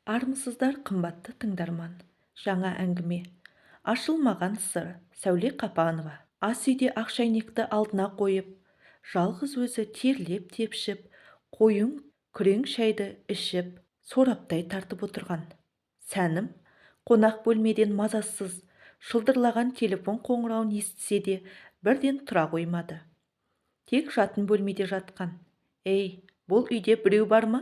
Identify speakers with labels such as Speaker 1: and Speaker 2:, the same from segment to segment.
Speaker 1: Армысыздар, қымбатты тыңдарман! Жаңа әңгіме «Ашылмаған сыр», Сәуле Қапанова. Ас үйде ақ шәйнекті алдына қойып, жалғыз өзі терлеп-тепшіп, қою күрең шайды ішіп, сораптай тартып отырған Сәнім қонақ бөлмеден мазасыз шылдырлаған телефон қоңырауын естісе де, бірден тұра қоймады. Тек жатын бөлмеде жатқан «Ей, бұл үйде біреу бар ма?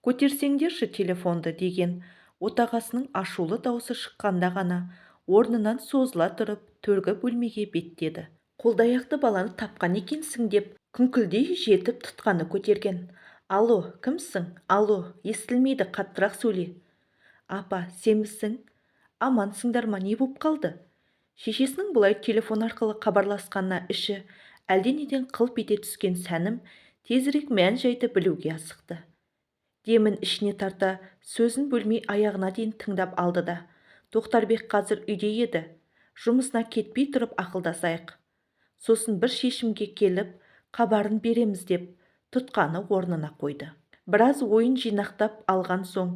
Speaker 1: Көтерсеңдерші телефонды» деген отағасының ашулы даусы шыққанда ғана орнынан созыла тұрып, төргі бөлмеге беттеді. «Қолды-аяқты баланы тапқан екенсің» деп күңкілдей жетіп тұтқаны көтерген. «Алло, кімсің? Алло, естілмейді, қаттырақ сөйле». «Апа, сенбісің? Амансыңдар ма, не боп қалды?» Шешесінің бұлай телефон арқылы хабарласқанына іші әлденеден қылп ете түскен Сәнім тезірек мән-жайды білуге асықты. Демін ішіне тарта, сөзін бөлмей аяғына дейін тыңдап алды да: «Тоқтарбек қазір үйде еді, жұмысына кетпей тұрып ақылдасайық, сосын бір шешімге келіп хабарын береміз» деп тұтқаны орнына қойды. Біраз ойын жинақтап алған соң,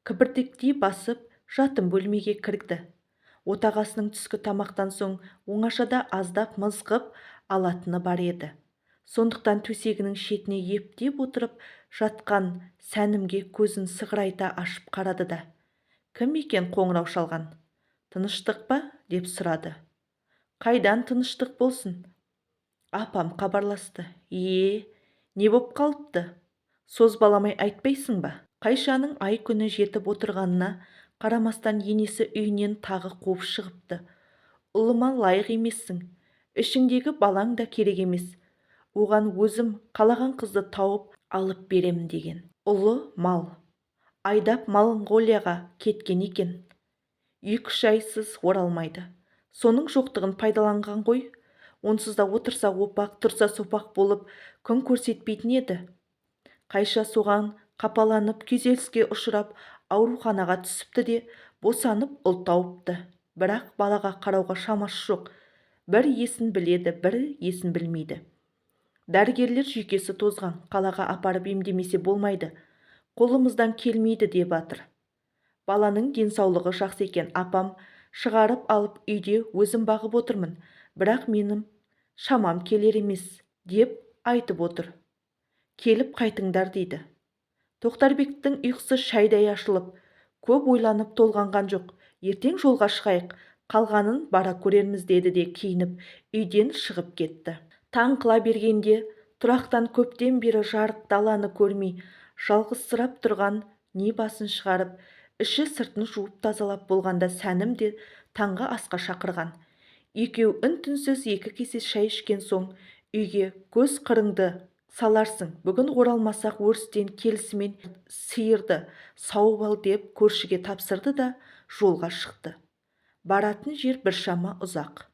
Speaker 1: кібіртіктей басып жатын бөлмеге кірді. Отағасының түскі тамақтан соң оңашада аздап мызғып алатыны бар еді. Сондықтан төсегінің шетіне ептеп отырып жатқан Сәнімге көзін сығырайта ашып қарады да: «Кім екен қоңырау шалған? Тыныштық па?» деп сұрады. «Қайдан тыныштық болсын? Апам хабарласты». «Е, не боп қалыпты? Созбаламай айтпайсың ба?» Қайшаның ай-күні жетіп отырғанына қарамастан, енесі үйінен тағы қуып шығыпты. «Ұлыма лайық емессің, ішіңдегі балаң да керек емес, оған өзім қалаған қызды тауып алып беремін» деген. Ұлы мал айдап Моңғолияға кеткен екен, 2-3 айсыз оралмайды. Соның жоқтығын пайдаланған ғой. Онсыз да отырса опақ, тұрса сопақ болып күн көрсетпейтін еді. Қайша соған қапаланып, күйзеліске ұшырап, ауруханаға түсіпті де, босанып ұл тауыпты. Бірақ балаға қарауға шамасы жоқ. Бір есін біледі, бір есін білмейді. Дәрігерлер жүйкесі тозған, қалаға апарып емдемесе болмайды, қолымыздан келмейді деп жатыр. Баланың денсаулығы жақсы екен, апам шығарып алып, үйде өзім бағып отырмын, бірақ менің шамам келер емес деп айтып отыр. Келіп қайтыңдар дейді. Тоқтарбектің ұйқысы шайдай ашылып, көп ойланып толғанған жоқ. «Ертең жолға шығайық, қалғанын бара көрерміз» деді де, киініп үйден шығып кетті. Таң қыла бергенде тұрақтан көптен бері жарық даланы көрмей жалғызсырап тұрған Нивасын шығарып, іші-сыртын жуып тазалап болғанда, Сәнім де таңғы асқа шақырған. Екеуі үн-түнсіз екі кесе шай ішкен соң: «Үйге көз қырыңды саларсың, бүгін оралмасақ, өрістен келісімен сиырды сауып ал» деп көршіге тапсырды да, жолға шықты. Баратын жер біршама ұзақ.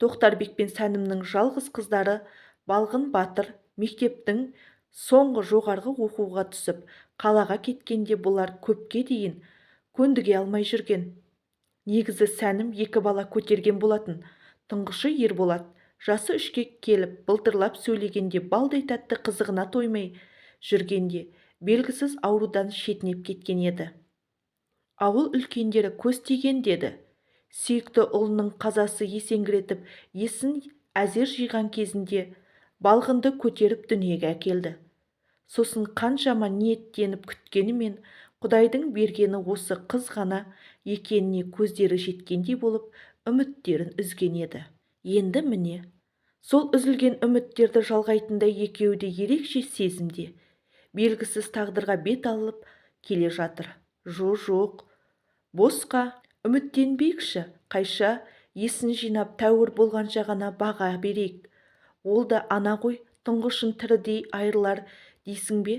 Speaker 1: Тоқтарбек пен Сәнімнің жалғыз қыздары Балғын батыр мектептің соңғы жоғарғы оқуға түсіп, қалаға кеткенде бұлар көпке дейін көндіге алмай жүрген. Негізі Сәнім екі бала көтерген болатын. Тұңғышы Ерболат жасы 3-ке келіп, былдырлап сөйлегенде, балдай тәтті қызығына тоймай жүргенде белгісіз аурудан шетінеп кеткен еді. Ауыл үлкендері көз тиген деді. Сүйікті ұлының қазасы есеңгіретіп, есін әзер жиған кезінде Балғынды көтеріп дүниеге әкелді. Сосын қаншама ниеттеніп күткенімен, Құдайдың бергені осы қыз ғана екеніне көздері жеткендей болып, үміттерін үзген еді. Енді міне, сол үзілген үміттерді жалғайтындай екеуі де ерекше сезімде, белгісіз тағдырға бет алып келе жатыр. Жо-жоқ, босқа үміттенбейікші, Қайша есін жинап тәуір болғанша ғана баға берейік. Ол да ана ғой, тұңғышын тірідей айырылар дейсің бе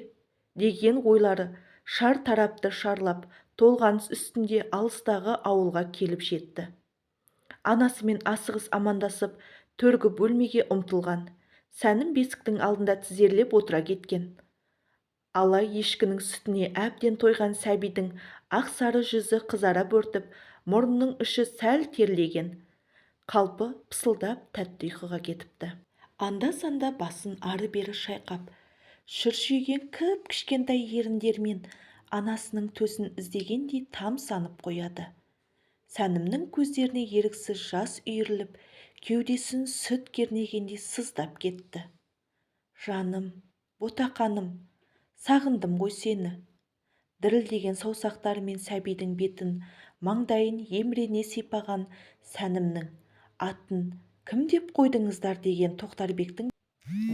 Speaker 1: деген ойлары шар тарапты шарлап, толғаныс үстінде алыстағы ауылға келіп жетті. Анасымен асығыс амандасып, төргі бөлмеге ұмтылған Сәнім бесіктің алдында тізерлеп отыра кеткен. Ала ешкінің сүтіне әбден тойған сәбидің ақ сары жүзі қызара бөртіп, мұрнының ұшы сәл терлеген қалпы пысылдап тәтті ұйқыға кетіпті. Анда-санда басын ары-бері шайқап, шүршиген кіп-кішкентай еріндерімен Анасының төсін іздегендей тамсанып қояды. Сәнімнің көздеріне еріксіз жас үйіріліп, кеудесін сүт кернегендей сыздап кетті. Жаным, ботақаным, сағындым ғой сені. Дірілдеген саусақтарымен сәбидің бетін, маңдайын емірене сипаған Сәнімнің атын кім деп қойдыңыздар деген Тоқтарбектің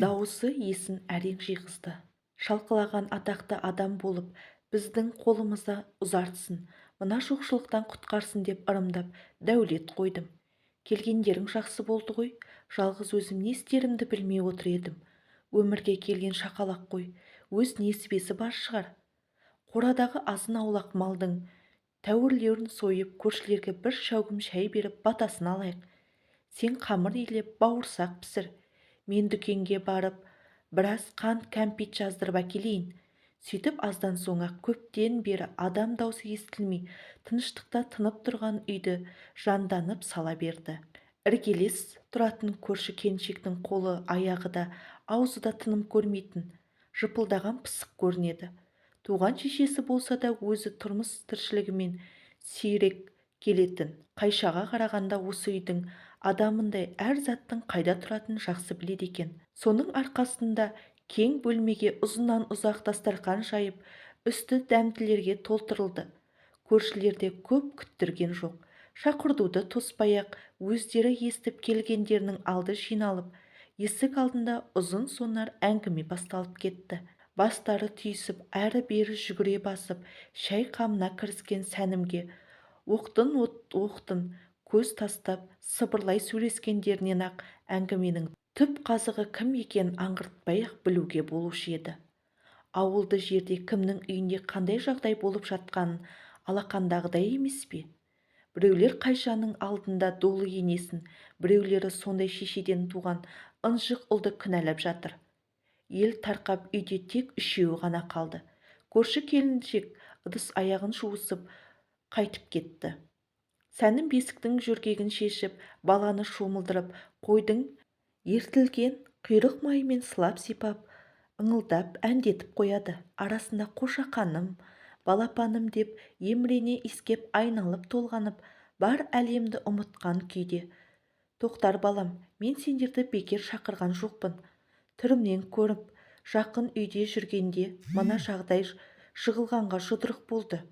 Speaker 1: дауысы есін әрең жиғызды. Шалқалаған атақты адам болып, біздің қолымызды ұзартсын, мына жоқшылықтан құтқарсын деп ырымдап Дәулет қойдым. Келгендерің жақсы болды ғой, жалғыз өзім не істерімді білмей отыр едім. Өмірге келген шақалақ қой, өз несібесі бар шығар. Қорадағы азын-аулақ малдың тәуірлеуін сойып, көршілерге бір шәугім шай беріп батасын алайық. Сен қамыр илеп, бауырсақ пісір. Мен дүкенге барып, біраз қант кәмпит жаздырып әкелейін. Сөйтіп аздан соң-ақ көптен бері адам даусы естілмей, тыныштықта тынып тұрған үйді жанданып сала берді. Іргелес тұратын көрші келіншектің қолы, аяғы да, аузы да тыным көрмейтін, жыпылдаған пысық көрінеді. Туған шешесі болса да өзі тұрмыс тіршілігімен сирек келетін. Қайшаға қарағанда осы үйдің адамындай әр заттың қайда тұратынын жақсы біледі екен. Соның арқасында кең бөлмеге ұзыннан ұзақ дастарқан жайып, үсті дәмділерге толтырылды. Көршілер де көп күттірген жоқ. Шақыртуды тоспай-ақ өздері естіп келгендерінің алды жиналып, есік алдында ұзын сонар әңгіме басталып кетті. Бастары түйісіп, әрі-бері жүгіре басып, шай қамына кіріскен Сәнімге оқтын-оқтын көз тастап, сыбырлай сөйлескендерінен-ақ әңгіменің түп қазығы кім екенін аңғартпай-ақ білуге болушы еді. Ауылды жерде кімнің үйінде қандай жағдай болып жатқанын алақандағыдай емес пе? Біреулер Қайшаның алдында долы енесін, біреулері сондай шешеден туған ынжық ұлды кінәлап жатыр. Ел тарқап үйде тек үшеуі ғана қалды. Көрші келіншек ыдыс аяғын жуысып қайтып кетті. Сәнім бесіктің жөргегін шешіп, баланы шомылдырып, қойдың ертілген құйрық майымен сылап-сипап, ыңылдап әндетіп қояды. Арасында қошақаным, балапаным деп емірене иіскеп айналып толғанып, бар әлемді ұмытқан күйде. Тоқтар балам, мен сендерді бекер шақырған жоқпын. Түрімнен көріп, жақын үйде жүргенде мына жағдай жығылғанға жұдырық болды.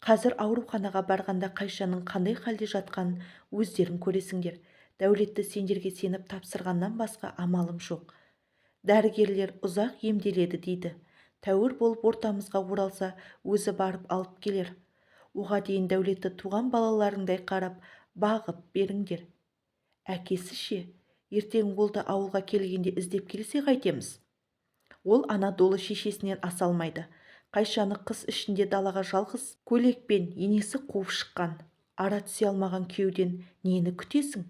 Speaker 1: Қазір ауруханаға барғанда Қайшаның қандай халде жатқанын өздерің көресіңдер. Дәулетті сендерге сеніп тапсырғаннан басқа амалым жоқ. Дәрігерлер ұзақ емделеді дейді. Тәуір болып ортамызға оралса, өзі барып алып келер. Оға дейін Дәулетті туған балаларыңдай қарап, бағып беріңдер. Әкесі ше, ертең ол да ауылға келгенде іздеп келсе қайтеміз? Ол Анадолы шешесінен аса алмайды. Қайшаны қыс ішінде далаға жалғыз көйлекпен енесі қуып шыққан. Ара түсе алмаған күйеуден нені күтесің?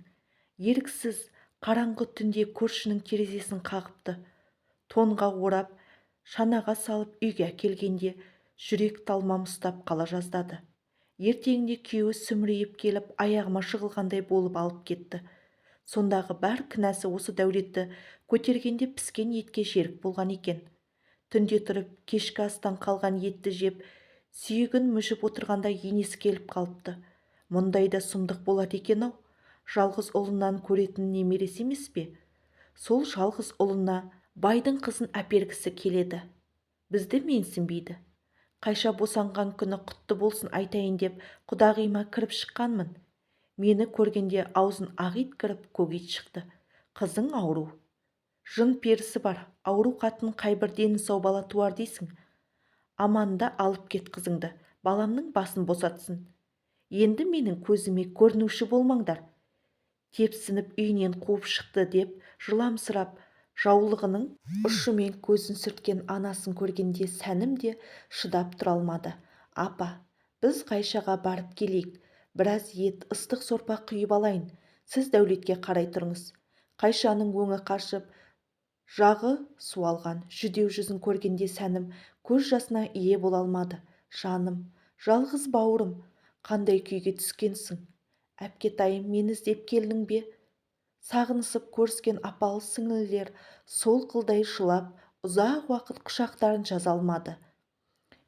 Speaker 1: Еріксіз қараңғы түнде көршінің терезесін қағыпты. Тонға орап, шанаға салып үйге әкелгенде жүрек талмам ұстап қала жаздады. Ертеңінде күйеуі сүмірейіп келіп, аяғыма жығылғандай болып алып кетті. Сондағы бар кінәсі осы Дәулетті көтергенде піскен етке жерік болған екен. Түнде тұрып, кешкі астан қалған етті жеп, сүйегін мүжіп отырғанда енесі келіп қалыпты. Мұндай да сұмдық болады екен-ау. Жалғыз ұлынан көретін немересі емес пе? Сол жалғыз ұлына байдың қызын әпергісі келеді. Бізді менсінбейді. Қайша босанған күні құтты болсын айтайын деп құдағиыма кіріп шыққанмын. Мені көргенде аузын ақ ит кіріп, көк ит шықты. Қызың ауру. Жын перісі бар. Ауру қатын қайбір дені сау бала туар дейсің. Аманда алып кет қызыңды. Баламның басын босатсын. Енді менің көзіме көрінуші болмаңдар. Тепсініп үйінен қуып шықты деп жыламсырап, жаулығының ұшымен көзін сүрткен анасын көргенде Сәнім де шыдап тұра алмады. Апа, біз Қайшаға барып келейік. Біраз ет, ыстық сорпа құйып алайын. Сіз Дәулетке қарай тұрыңыз. Қайшаның өңі қашып, жағы суалған, жүдеу жүзін көргенде Сәнім көз жасына ие бола алмады. Жаным, жалғыз бауырым, қандай күйге түскенсің? Әпкетайым, мені іздеп келдің бе? Сағынысып көріскен апалы сіңлілер сол қылдай жылап, ұзақ уақыт құшақтарын жаза алмады.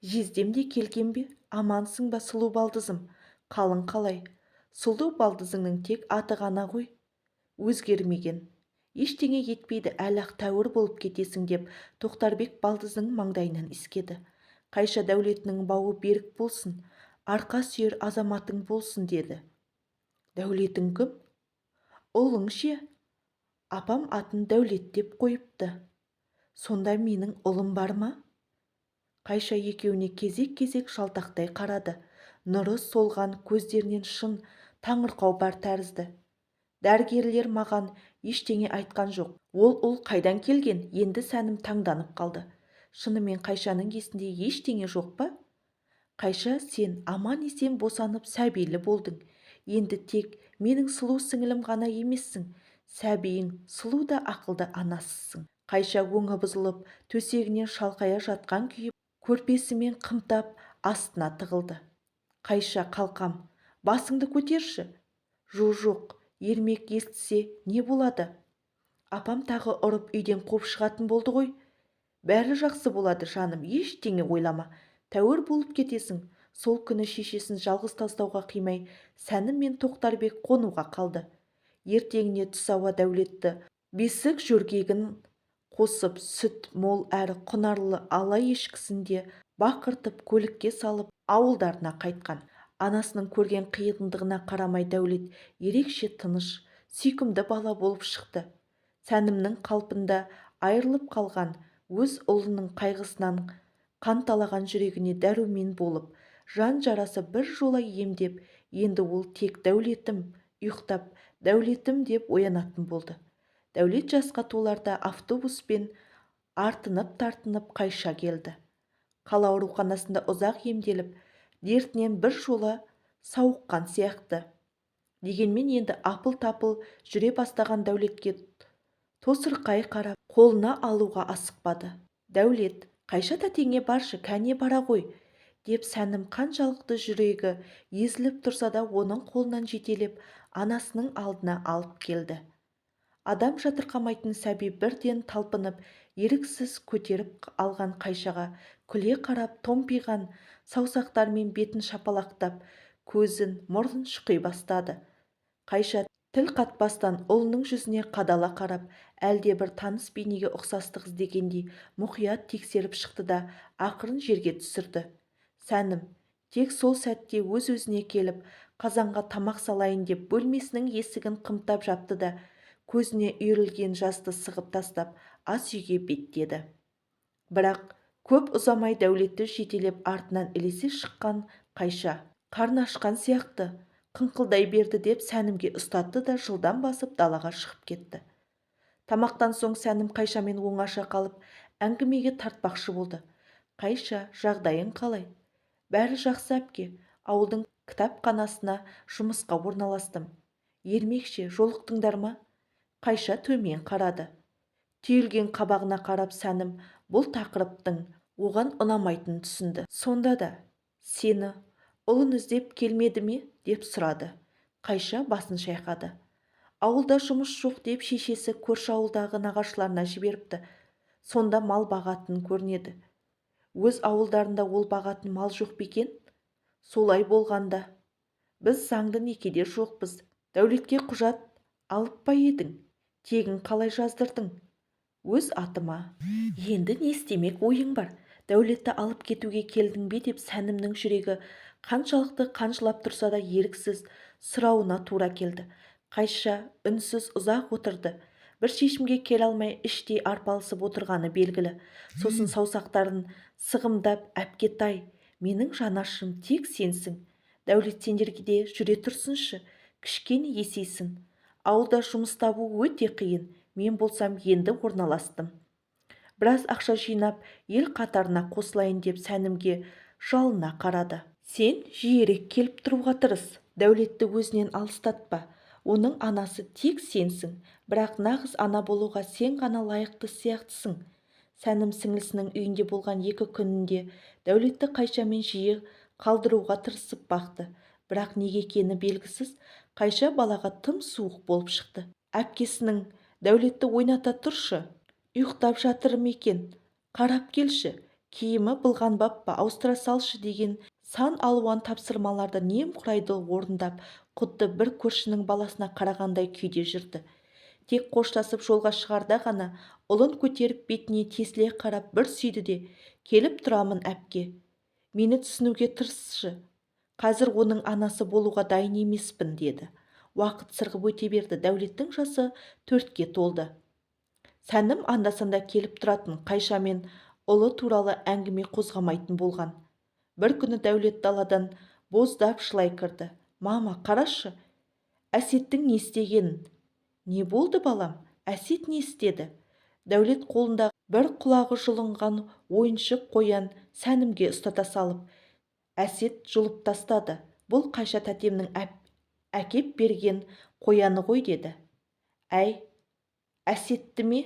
Speaker 1: Жездем де келген бе? Амансың ба, сұлу балдызым? Қалың қалай? Сұлу балдызыңның тек аты ғана ғой, өзгермеген. Ештеңе етпейді, әлі-ақ тәуір болып кетесің, деп Тоқтарбек балдызының маңдайынан иіскеді. Қайша, дәулетінің бауы берік болсын, арқа сүйер азаматың болсын, деді. Дәулетің кім? Ұлың ше? Апам атын Дәулет деп қойыпты. Сонда менің ұлым бар ма? Қайша екеуіне кезек-кезек жалтақтай қарады. Нұры солған көздерінен шын таңырқау бар тәрізді. Дәрігерлер маған ештеңе айтқан жоқ. Ол ұл қайдан келген? Енді Сәнім таңданып қалды. Шынымен Қайшаның есінде ештеңе жоқ па? Қайша, сен аман-есен босанып сәбилі болдың. Енді тек менің сұлу сіңілім ғана емессің, сәбиің сұлу да ақылды анасысың. Қайша өңі бұзылып, төсегінен шалқая жатқан күйі көрпесімен қымтап астына тығылды. Қайша, қалқам, басыңды көтерші. Жоқ, Ермек естісе не болады? Апам тағы ұрып үйден қуып шығатын болды ғой. Бәрі жақсы болады, жаным, ештеңе ойлама. Тәуір болып кетесің. Сол күні шешесін жалғыз тастауға қимай, Сәнім мен Тоқтарбек қонуға қалды. Ертеңіне түс ауа Дәулетті бесік жөргегін қосып, сүт мол әрі құнарлы ала ешкісін де бақыртып көлікке салып ауылдарына қайтқан. Анасының көрген қиындығына қарамай Дәулет ерекше тыныш, сүйкімді бала болып шықты. Сәнімнің қалпында айырылып қалған өз ұлының қайғысынан қанталаған жүрегіне дәрумен болып, жан жарасы бір жола емдеп, енді ол тек Дәулетім ұйықтап, Дәулетім деп оянатын болды. Дәулет жасқа толарда автобуспен артынып-тартынып Қайша келді. Қала ауруханасында ұзақ емделіп, дертінен бір жола сауыққан сияқты. Дегенмен енді апыл-тапыл жүре бастаған Дәулетке тосырқай қарап, қолына алуға асықпады. Дәулет, Қайша тәтеңе баршы, кәне бара ғой, деп Сәнім қаншалықты жүрегі езіліп тұрса да оның қолынан жетелеп, анасының алдына алып келді. Адам жатырқамайтын сәби бірден талпынып, еріксіз көтеріп алған Қайшаға күле қарап, томпиған саусақтарымен бетін шапалақтап, көзін, мұрнын шұқи бастады. Қайша тіл қатпастан ұлының жүзіне қадала қарап, әлде бір таныс бейнеге ұқсастық іздегендей мұқият тексеріп шықты да ақырын жерге түсірді. Сәнім тек сол сәтте өз-өзіне келіп, қазанға тамақ салайын деп бөлмесінің есігін қымтап жапты да, көзіне үйірілген жасты сығып тастап, ас үйге беттеді. Бірақ көп ұзамай Дәулетті жетелеп артынан ілесе шыққан Қайша, қарны ашқан сияқты, қыңқылдай берді деп Сәнімге ұстатты да жылдам басып далаға шығып кетті. Тамақтан соң Сәнім Қайшамен оңаша қалып, әңгімеге тартпақшы болды. Қайша, жағдайың қалай? Бәрі жақсы, әпке, ауылдың кітапханасына жұмысқа орналастым. Ермекше, жолықтыңдар ма? Қайша төмен қарады. Түйілген қабағына қарап Сәнім бұл тақырыптың оған ұнамайтынын түсінді. Сонда да сені ұлын іздеп келмеді ме деп сұрады. Қайша басын шайқады. Ауылда жұмыс жоқ деп шешесі көрші ауылдағы нағашыларына жіберіпті. Сонда мал бағатын көрінеді. Өз ауылдарында ол бағатын мал жоқ па екен? Солай болғанда. Біз заңды некеде жоқпыз. Дәулетке құжат алып па едің? Тегін қалай жаздырдың? Өз атыма. Енді не істемек ойың бар? Дәулетті алып кетуге келдің бе деп Сәнімнің жүрегі қаншалықты қанжылап тұрса да еріксіз сұрауына тура келді. Қайша үнсіз ұзақ отырды. Бір шешімге келе алмай іштей арпалысып отырғаны белгілі. Сосын саусақтарын сығымдап, әпкетай, менің жанашым тек сенсің. Дәулет сендерге де жүре тұрсыншы, кішкене есейсін. Ауылда жұмыс табу өте қиын, мен болсам енді орналастым. Біраз ақша жинап, ел қатарына қосылайын деп Сәнімге жалына қарады. Сен жиірек келіп тұруға тырыс, Дәулетті өзінен алыстатпа. Оның анасы тек сенсің, бірақ нағыз ана болуға сен ғана лайықты сияқтысың. Сәнім сіңлісінің үйінде болған 2 күнінде Дәулетті Қайшамен жиі қалдыруға тырысып бақты. Бірақ неге екені белгісіз, Қайша балаға тым суық болып шықты. Әпкесінің Дәулетті ойната тұршы, ұйықтап жатыр ма екен, қарап келші Киімі былғанбап па, ауыстыра салшы деген сан алуан тапсырмаларды немқұрайды орындап, құдды бір көршінің баласына қарағандай күйде жүрді. Тек қоштасып жолға шығарда ғана ұлын көтеріп бетіне тесіле қарап бір сүйді де, келіп тұрамын әпке. Мені түсінуге тырысшы. Қазір оның анасы болуға дайын емеспін, деді. Уақыт сырғып өте берді. Дәулеттің жасы 4-ке толды. Сәнім анда-санда келіп тұратын Қайша мен ұлы туралы әңгіме қозғамайтын болған. Бір күні Дәулет даладан боздап жылай кірді. Мама, қарашы, Әсеттің не істегенін. Не болды, балам? Әсет не істеді? Дәулет қолында бір құлағы жұлынған ойыншық қоян Сәнімге ұстата салып, Әсет жұлып тастады. Бұл Қайша тәтемнің әкеп берген қояны ғой, деді. Әй, Әсетті ме?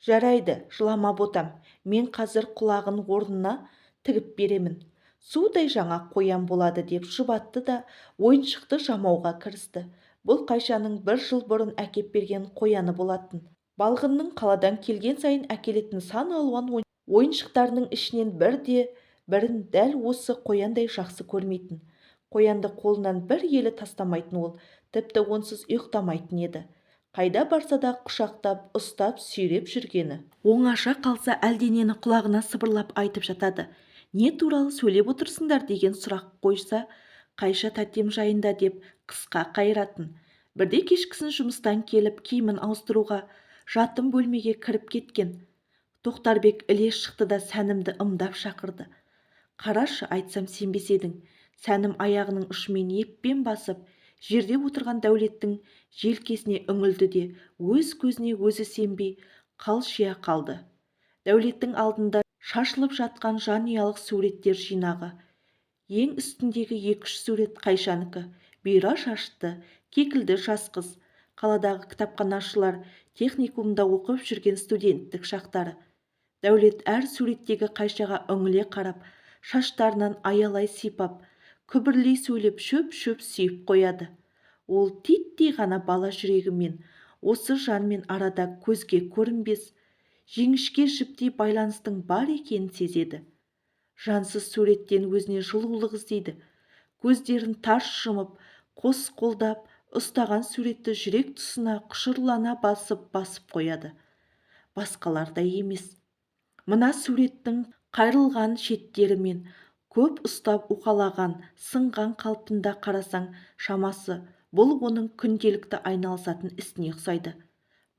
Speaker 1: Жарайды, жылама ботам. Мен қазір құлағын орнына тігіп беремін. Судай жаңа қоян болады, деп жұбатты да ойыншықты жамауға кірісті. Бұл Қайшаның бір жыл бұрын әкеп берген қояны болатын. Балғынның қаладан келген сайын әкелетін сан алуан ойыншықтарының ішінен бірде бірін дәл осы қояндай жақсы көрмейтін. Қоянды қолынан бір елі тастамайтын ол, тіпті онсыз ұйықтамайтын еді. Қайда барса да құшақтап, ұстап, сүйреп жүргені. Оңаша қалса әлденені құлағына сыбырлап айтып жатады. Не туралы сөйлеп отырсыңдар деген сұрақ қойса, Қайша тәтем жайында деп қысқа қайыратын. Бірде кешкісін жұмыстан келіп киімін ауыстыруға жатын бөлмеге кіріп кеткен. Тоқтарбек іле шықты да Сәнімді ымдап шақырды. Қарашы, айтсам сенбес едің. Сәнім аяғының ұшымен еппен басып, жерде отырған Дәулеттің желкесіне үңілді де, өз көзіне өзі сенбей қалшия қалды. Дәулеттің алдында шашылып жатқан жанұялық суреттер жинағы. Ең үстіндегі 2-3 сурет Қайшанікі. Бұйра шашты, кекілді жас қыз. Қаладағы кітапханашылар техникумда оқып жүрген студенттік шақтары. Дәулет әр суреттегі Қайшаға үңіле қарап, шаштарынан аялай сипап, күбірлей сөйлеп шөп-шөп сүйіп қояды. Ол титтей ғана бала жүрегімен осы жанмен арада көзге көрінбес, жіңішке жіптей байланыстың бар екенін сезеді. Жансыз суреттен өзіне жылулық іздейді. Көздерін тарс жұмып, қос қолдап ұстаған суретті жүрек тұсына құшырлана басып-басып қояды. Басқалардай емес. Мына суреттің қайрылған шеттерімен көп ұстап уқалаған, сынған қалпында қарасаң шамасы, бұл оның күнделікті айналысатын ісіне ұқсайды.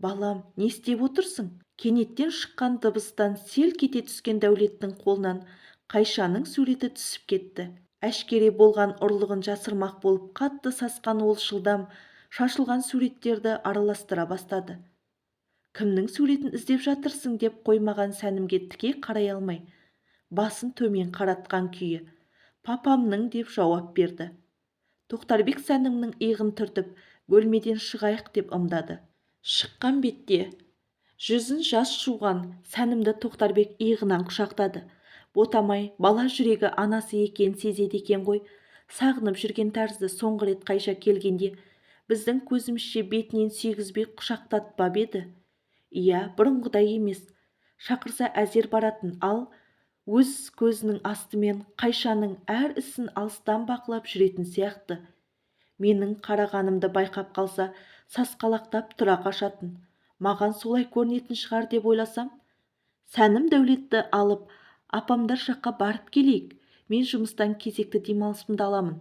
Speaker 1: Балам, не істеп отырсың? Кенеттен шыққан дыбыстан селк ете түскен Дәулеттің қолынан Қайшаның суреті түсіп кетті. Әшкере болған ұрлығын жасырмақ болып қатты сасқан ол жылдам шашылған суреттерді араластыра бастады. Кімнің суретін іздеп жатырсың деп қоймаған Сәнімге тіке қарай алмай, басын төмен қаратқан күйі, папамның деп жауап берді. Тоқтарбек Сәнімнің иығын түртіп, бөлмеден шығайық деп ымдады. Шыққан бетте жүзін жас жуған Сәнімді Тоқтарбек иығынан құшақтады. Ботамай, бала жүрегі анасы екенін сезеді екен ғой. Сағынып жүрген тәрізді соңғы рет Қайша келгенде біздің көзімізше бетінен сүйгізбей құшақтатпап еді. Иә, бұрынғыдай емес. Шақырса әзер баратын, ал өз көзінің астымен Қайшаның әр ісін алыстан бақылап жүретін сияқты. Менің қарағанымды байқап қалса, сасқалақтап тұра қашатын. Маған солай көрінетін шығар деп ойласам, Сәнім Дәулетті алып, апамдар жаққа барып келейік. Мен жұмыстан кезекті демалысымды аламын.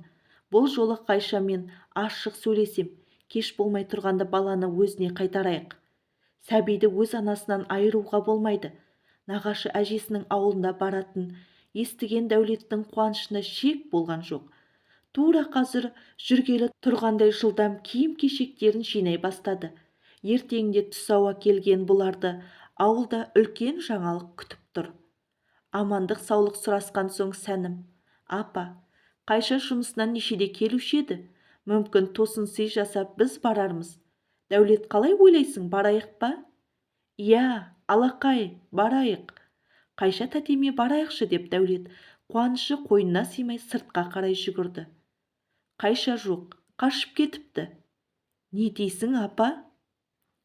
Speaker 1: Бұл жолы Қайшамен ашық сөйлесем, кеш болмай тұрғанда баланы өзіне қайтарайық. Сәбиді өз анасынан айыруға болмайды. Нағашы әжесінің ауылында баратын естіген Дәулеттің қуанышына шек болған жоқ. Тура қазір жүргелі тұрғандай жылдам киім-кешектерін жинай бастады. Ертеңінде түс ауа келген бұларды ауылда үлкен жаңалық күтіп тұр. Амандық саулық сұрасқан соң Сәнім, апа, Қайша жұмысынан нешеде келуші еді? Мүмкін тосын сый жасап біз барармыз. Дәулет, қалай ойлайсың, барайық па? Иә, алақай, барайық. Қайша тәтеме барайықшы деп Дәулет қуанышы қойнына сыймай сыртқа қарай жүгірді. Қайша жоқ, қашып кетіпті. Не дейсің, апа?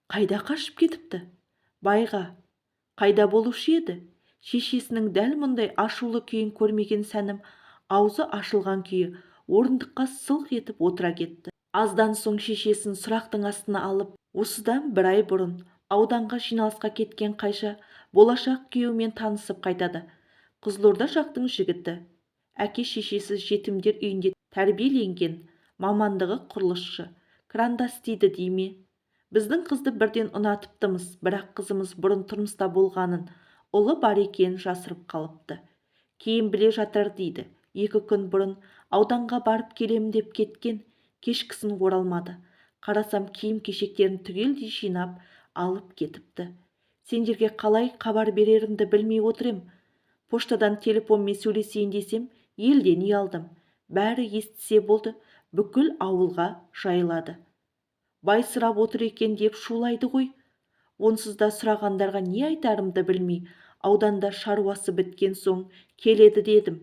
Speaker 1: Қайда қашып кетіпті? Байға. Қайда болушы еді? Шешесінің дәл мұндай ашулы күйін көрмеген Сәнім аузы ашылған күйі орындыққа сылқ етіп отыра кетті. Аздан соң шешесін сұрақтың астына алып, осыдан бір ай бұрын ауданға жиналысқа кеткен Қайша болашақ күйеуімен танысып қайтады. Қызылорда жақтың жігіті. Әке-шешесі жетімдер үйінде тәрбиеленген, мамандығы құрылысшы, кранда істейді дей ме? Біздің қызды бірден ұнатыптымыз, бірақ қызымыз бұрын тұрмыста болғанын, ұлы бар екенін жасырып қалыпты. Кейін біле жатар дейді. 2 күн бұрын ауданға барып келемін деп кеткен, кешкісін оралмады. Қарасам, киім-кешектерін түгелдей жинап алып кетіпті. Сендерге қалай хабар берерімді білмей отыр ем. Поштадан телефонмен сөйлесейін десем, елден ұялдым. Бәрі естісе болды, бүкіл ауылға жайылады. Бай сұрап отыр екен деп шулайды ғой. Онсыз да сұрағандарға не айтарымды білмей, ауданда шаруасы біткен соң келеді дедім.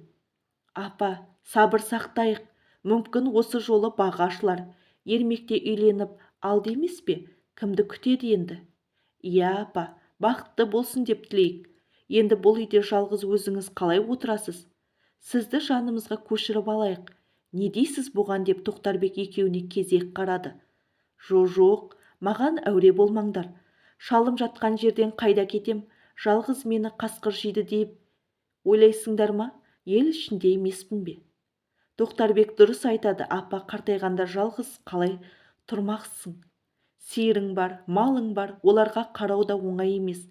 Speaker 1: Апа, сабыр сақтайық, мүмкін осы жолы бағы ашылар. Ермекте үйленіп алды емес пе, кімді күтеді енді? Иә, апа, бақытты болсын деп тілейік. Енді бұл үйде жалғыз өзіңіз қалай отырасыз? Сізді жанымызға көшіріп алайық. Не дейсіз бұған деп Тоқтарбек екеуіне кезек қарады. Жо-жоқ, маған әуре болмаңдар. Шалым жатқан жерден қайда кетем? Жалғыз мені қасқыр жейді деп ойлайсыңдар ма? Ел ішінде емеспін бе? Тоқтарбек дұрыс айтады, апа, қартайғанда жалғыз қалай тұрмақсың? Сиырың бар, малың бар, оларға қарау да оңай емес.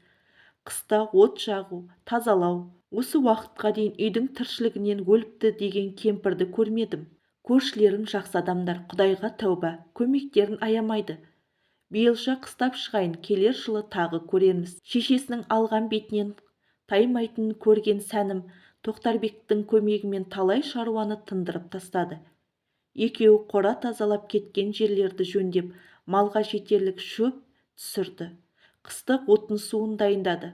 Speaker 1: Қыста от жағу, тазалау. Осы уақытқа дейін үйдің тіршілігінен өліпті деген кемпірді көрмедім. Көршілерім жақсы адамдар, Құдайға тәуба, көмектерін аямайды. Биылша қыстап шығайын, келер жылы тағы көрерміз. Шешесінің алған бетінен таймайтынын көрген Сәнім Тоқтарбектің көмегімен талай шаруаны тындырып тастады. Екеуі қора тазалап кеткен жерлерді жөндеп, малға жетерлік шөп түсірді. Қыстық отын суын дайындады.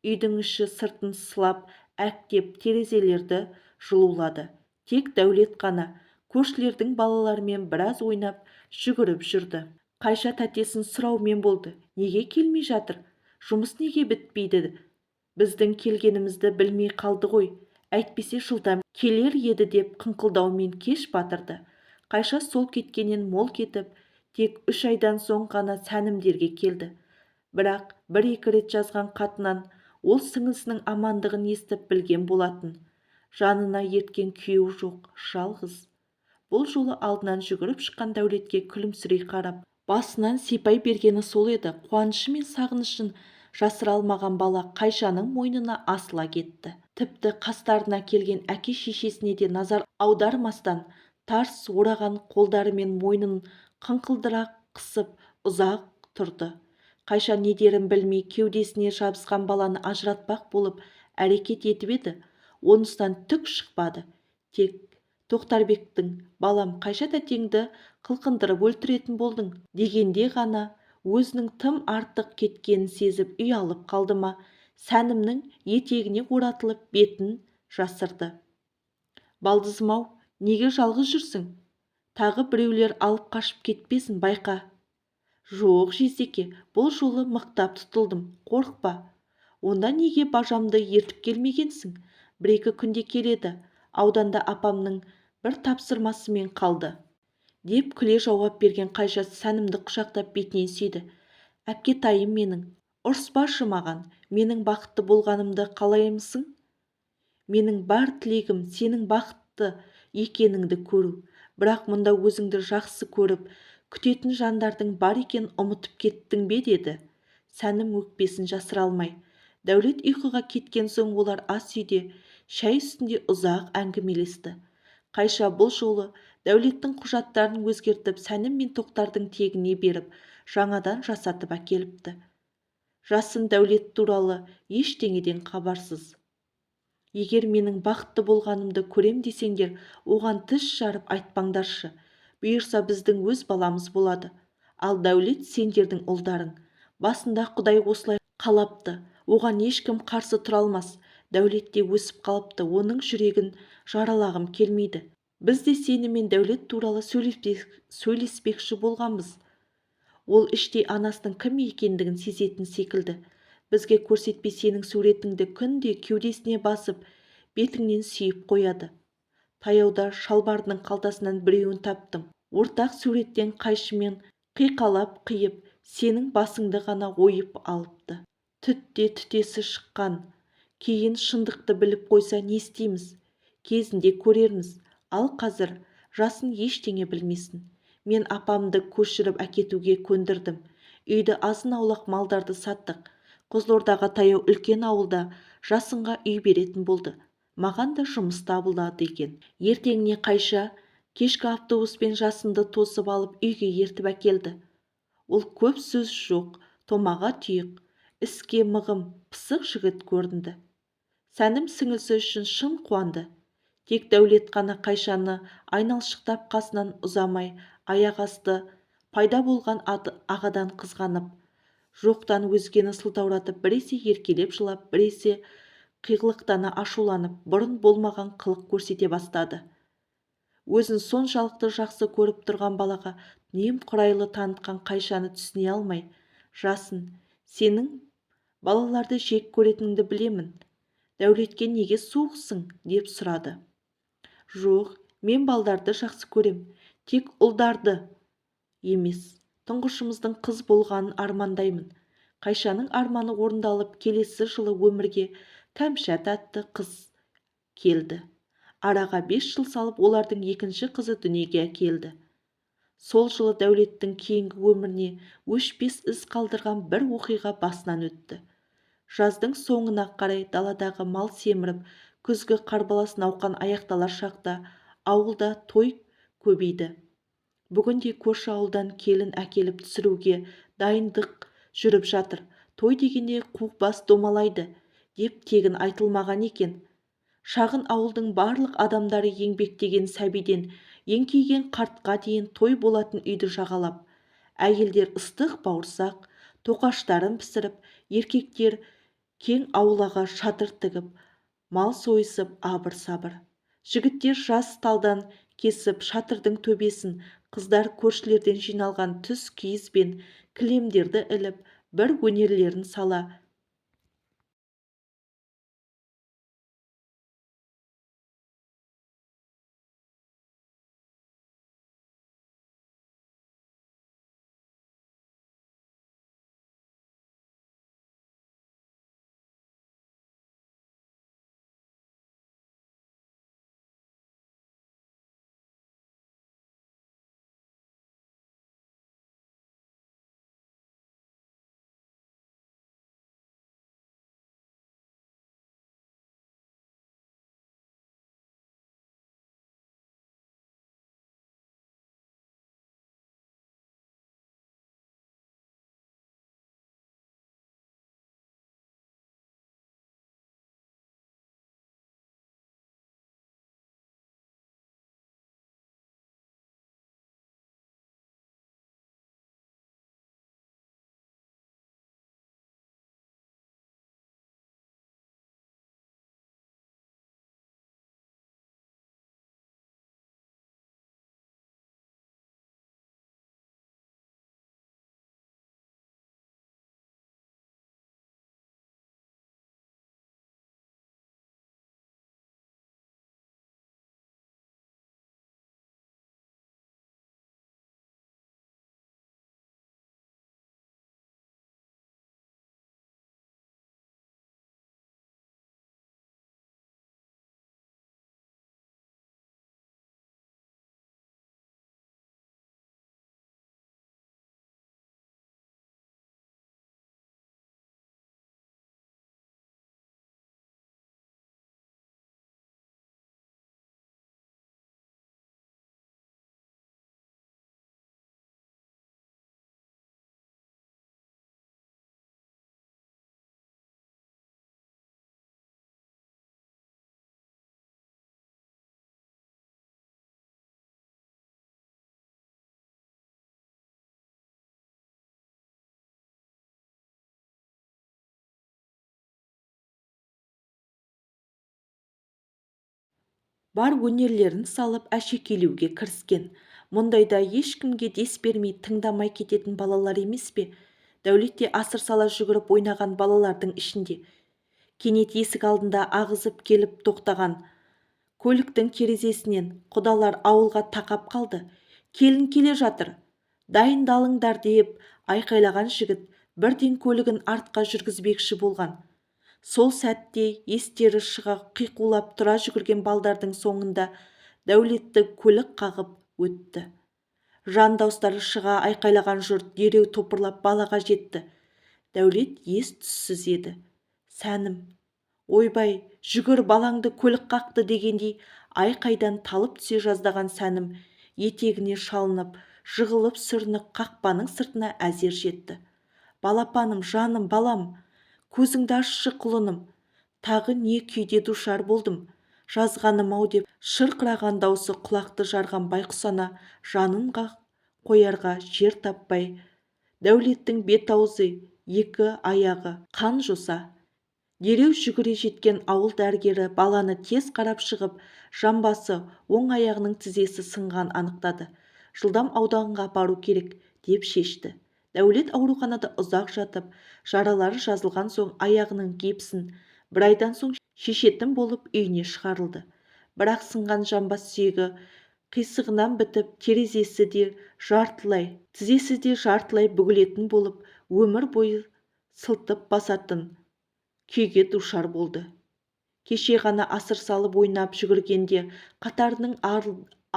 Speaker 1: Үйдің іші сыртын сылап, әктеп, терезелерді жылулады. Тек Дәулет қана көршілердің балаларымен біраз ойнап, жүгіріп жүрді. Қайша тәтесін сұраумен болды. Неге келмей жатыр? Жұмыс неге бітпейді? Біздің келгенімізді білмей қалды ғой. Әйтпесе жылдам келер еді деп қыңқылдаумен кеш батырды. Қайша сол кеткеннен мол кетіп, тек 3 айдан соң ғана Сәнімдерге келді. Бірақ бір-екі рет жазған қатынан ол сіңлісінің амандығын естіп білген болатын. Жанына ерткен күйеуі жоқ, жалғыз. Бұл жолы алдынан жүгіріп шыққан Дәулетке күлімсірей қарап, басынан сипай бергені сол еді, қуанышы мен сағынышын жасыра алмаған бала Қайшаның мойнына асыла кетті. Тіпті қастарына келген әке-шешесіне де назар аудармастан, тарс ораған қолдарымен мойнын қыңқылдыра қысып ұзақ тұрды. Қайша не дерін білмей кеудесіне жабысқан баланы ажыратпақ болып әрекет етіп еді, онысынан түк шықпады. Тек Тоқтарбектің балам Қайша тәтеңді қылқындырып өлтіретін болдың дегенде ғана өзінің тым артық кеткенін сезіп ұялып қалды ма, Сәнімнің етегіне оратылып бетін жасырды. Балдызым-ау, неге жалғыз жүрсің? Тағы біреулер алып қашып кетпесін, байқа. Жоқ, жездеке, бұл жолы мықтап тұтылдым, қорықпа. Онда неге бажамды ертіп келмегенсің? 1-2 күнде келеді, ауданда апамның бір тапсырмасымен қалды. Деп күле жауап берген Қайша Сәнімді құшақтап бетінен сүйді. Әпкетайым менің, ұрыспашы маған, менің бақытты болғанымды қалаймысың? Менің бар тілегім сенің бақытты екеніңді көру. Бірақ мұнда өзіңді жақсы көріп, күтетін жандардың бар екенін ұмытып кеттің бе деді. Сәнім өкпесін жасыра алмай. Дәулет ұйқыға кеткен соң олар ас үйде, шай үстінде ұзақ әңгімелесті. Қайша бұл жолы Дәулеттің құжаттарын өзгертіп, Сәнім мен Тоқтардың тегіне беріп, жаңадан жасатып әкеліпті. Жасын Дәулет туралы ештеңеден хабарсыз. Егер менің бақытты болғанымды көрем десеңдер, оған тіс жарып айтпаңдаршы. Бұйырса біздің өз баламыз болады. Ал Дәулет сендердің ұлдарың. Басында Құдай осылай қалапты, оған ешкім қарсы тұра алмас. Дәулет те өсіп қалыпты, оның жүрегін жаралағым келмейді. Біз де сенімен Дәулет туралы сөйлеспекші болғанбыз. Ол іштей анасының кім екендігін сезетін секілді. Бізге көрсетпей сенің суретіңді күнде кеудесіне басып, бетіңнен сүйіп қояды. Таяуда шалбарының қалтасынан біреуін таптым. Ортақ суреттен қайшымен қиқалап қиып, сенің басыңды ғана ойып алыпты. Түтте түтесі шыққан. Кейін шындықты біліп қойса не істейміз? Кезінде көрерміз. Ал қазір Жасын ештеңе білмесін. Мен апамды көшіріп әкетуге көндірдім. Үйді, азын-аулақ малдарды саттық. Қызылордаға таяу үлкен ауылда Жасынға үй беретін болды. Маған да жұмыс табылады екен. Ертеңіне Қайша кешкі автобуспен Жасынды тосып алып, үйге ертіп әкелді. Ол көп сөз жоқ, томаға тұйық, іске мығым, пысық жігіт көрінді. Сәнім сіңілісі үшін шын қуанды. Тек Дәулет қана Қайшаны айналшықтап қасынан ұзамай, аяқ асты пайда болған ағадан қызғанып, жоқтан өзгені сылтауратып, біресе еркелеп жылап, біресе қиғылықтана ашуланып, бұрын болмаған қылық көрсете бастады. Өзін соншалықты жақсы көріп тұрған балаға немқұрайлы танытқан Қайшаны түсіне алмай, «Жасын, сенің балаларды жек көретініңді білемін. Дәулетке неге суықсың?» деп сұрады. «Жоқ, мен балдарды жақсы көрем, тек ұлдарды емес. Тұңғышымыздың қыз болғанын армандаймын». Қайшаның арманы орындалып, келесі жылы өмірге Кәмшат атты қыз келді. Араға 5 жыл салып, олардың екінші қызы дүниеге келді. Сол жылы Дәулеттің кейінгі өміріне өшпес із қалдырған бір оқиға басынан өтті. Жаздың соңына қарай, даладағы мал семіріп, күзгі қарбалас науқан аяқталар шақта ауылда той көбейді. Бүгінде көрші ауылдан келін әкеліп түсіруге дайындық жүріп жатыр. Той дегенде қу бас домалайды деп тегін айтылмаған екен. Шағын ауылдың барлық адамдары, еңбектеген сәбиден еңкейген қартқа дейін той болатын үйді жағалап, әйелдер ыстық бауырсақ, тоқаштарын пісіріп, еркектер кең аулаға шатыр тігіп, мал сойысып, абыр-сабыр. Жігіттер жас талдан кесіп шатырдың төбесін, қыздар көршілерден жиналған түс киіз бен кілемдерді іліп, бір өнерлерін сала бар өнерлерін салып әшекейлеуге кіріскен. Мұндайда ешкімге дес бермей, тыңдамай кететін балалар емес пе? Дәулет те асыр сала жүгіріп ойнаған балалардың ішінде. Кенет есік алдында ағызып келіп тоқтаған көліктің терезесінен құдалар ауылға тақап қалды. Келін келе жатыр, дайындалыңдар деп айқайлаған жігіт бірден көлігін артқа жүргізбекші болған. Сол сәтте естері шыға қиқулап тұра жүгірген балдардың соңында Дәулетті көлік қағып өтті. Жан дауыстары шыға айқайлаған жұрт дереу топырлап балаға жетті. Дәулет ес түссіз еді. Сәнім, ойбай, жүгір, балаңды көлік қақты дегендей айқайдан талып түсе жаздаған Сәнім етегіне шалынып, жығылып сүрініп қақпаның сыртына әзер жетті. Балапаным, жаным, балам, көзіңді ашшы құлыным, тағы не күйде душар болдым, жазғаным-ау деп шырқыраған даусы құлақты жарған байқұс ана жанын қоярға жер таппай, Дәулеттің бет-аузы, екі аяғы қан жоса. Дереу жүгіре жеткен ауыл дәрігері баланы тез қарап шығып, жамбасы, оң аяғының тізесі сынған анықтады. Жылдам ауданға апару керек деп шешті. Дәулет ауруханада ұзақ жатып, жаралары жазылған соң аяғының гипсін бір айдан соң шешетін болып үйіне шығарылды. Бірақ сынған жамбас сүйегі қисығынан бітіп, терезесі де жартылай, тізесі де жартылай бүгілетін болып, өмір бойы сылтып басатын күйге душар болды. Кеше ғана асыр салып ойнап жүгіргенде қатарының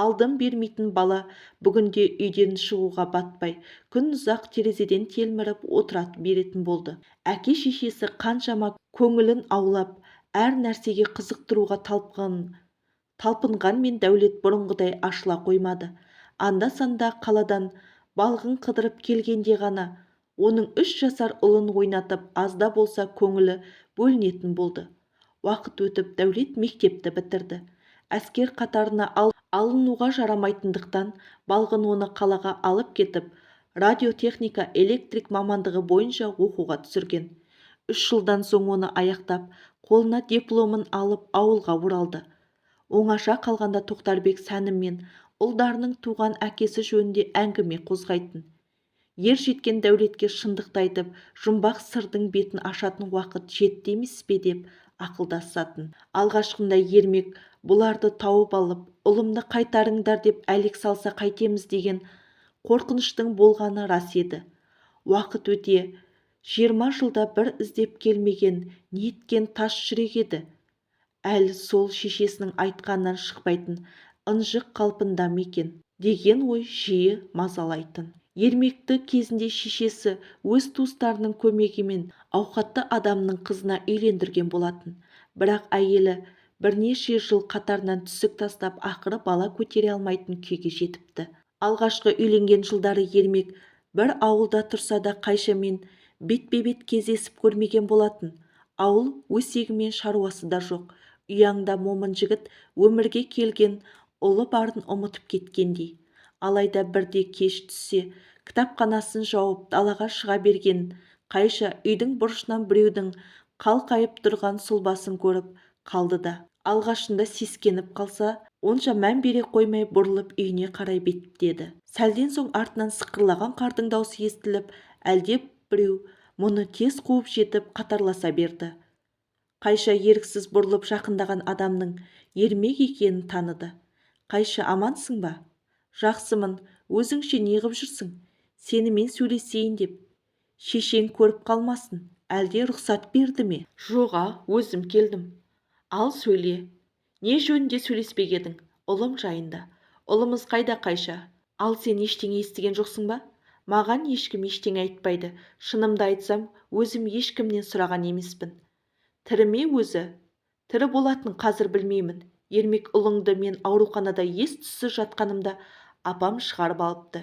Speaker 1: алдын бермейтін бала бүгінде үйден шығуға батпай, күн ұзақ терезеден телміріп отыра беретін болды. Әке-шешесі қаншама көңілін аулап, әр нәрсеге қызықтыруға талпынғанмен Дәулет бұрынғыдай ашыла қоймады. Анда-санда қаладан балғын қыдырып келгенде ғана оның 3 жасар ұлын ойнатып, азда болса көңілі бөлінетін болды. Уақыт өтіп, Дәулет мектепті бітірді. Әскер қатарына алынуға жарамайтындықтан балғын оны қалаға алып кетіп, радиотехника электрик мамандығы бойынша оқуға түсірген. 3 жылдан соң оны аяқтап, қолына дипломын алып ауылға оралды. Оңаша қалғанда Тоқтарбек Сәнім мен ұлдарының туған әкесі жөнінде әңгіме қозғайтын. Ер жеткен Дәулетке шындықты айтып, жұмбақ сырдың бетін ашатын уақыт жетті емес пе деп ақылдасатын. Алғашқында Ермек бұларды тауып алып, ұлымды қайтарыңдар деп әлек салса қайтеміз деген қорқыныштың болғаны рас еді. Уақыт өте 20 жылда бір іздеп келмеген неткен тас жүрек еді. Әлі сол шешесінің айтқанынан шықпайтын ынжық қалпында ма екен деген ой жиі мазалайтын. Ермекті кезінде шешесі өз туыстарының көмегімен ауқатты адамның қызына үйлендірген болатын. Бірақ әйелі бірнеше жыл қатарынан түсік тастап, ақыры бала көтере алмайтын күйге жетіпті. Алғашқы үйленген жылдары Ермек бір ауылда тұрса да Қайшамен бетпе-бет кездесіп көрмеген болатын. Ауыл өсегімен шаруасы да жоқ. Ұяңда момын жігіт өмірге келген ұлы барын ұмытып кеткендей. Алайда бірде кеш түссе, кітапханасын жауып далаға шыға берген Қайша үйдің бұрышынан біреудің қалқайып тұрған сұлбасын көріп қалды да, алғашында сескеніп қалса, онша мән бере қоймай бұрылып үйіне қарай беттеді. Сәлден соң артынан сықырлаған қардың даусы естіліп, әлде біреу мұны тез қуып жетіп қатарласа берді. Қайша еріксіз бұрылып жақындаған адамның Ермек екенін таныды. Қайша, амансың ба? Жақсымын, өзіңше неғып жүрсің? Сенімен сөйлесейін деп. Шешең көріп қалмасын, әлде рұқсат берді ме? Жоға, өзім келдім. Ал сөйле. Не жөнінде сөйлеспек едің? Ұлым жайында. Ұлымыз қайда, Қайша? Ал сен ештеңе естіген жоқсың ба? Маған ешкім ештеңе айтпайды. Шынымды айтсам, өзім ешкімнен сұраған емеспін. Тірі ме өзі? Тірі болатын қазір білмеймін. Ермек ұлыңды мен ауруханада ес-түссіз жатқанымда апам шығарып алыпты.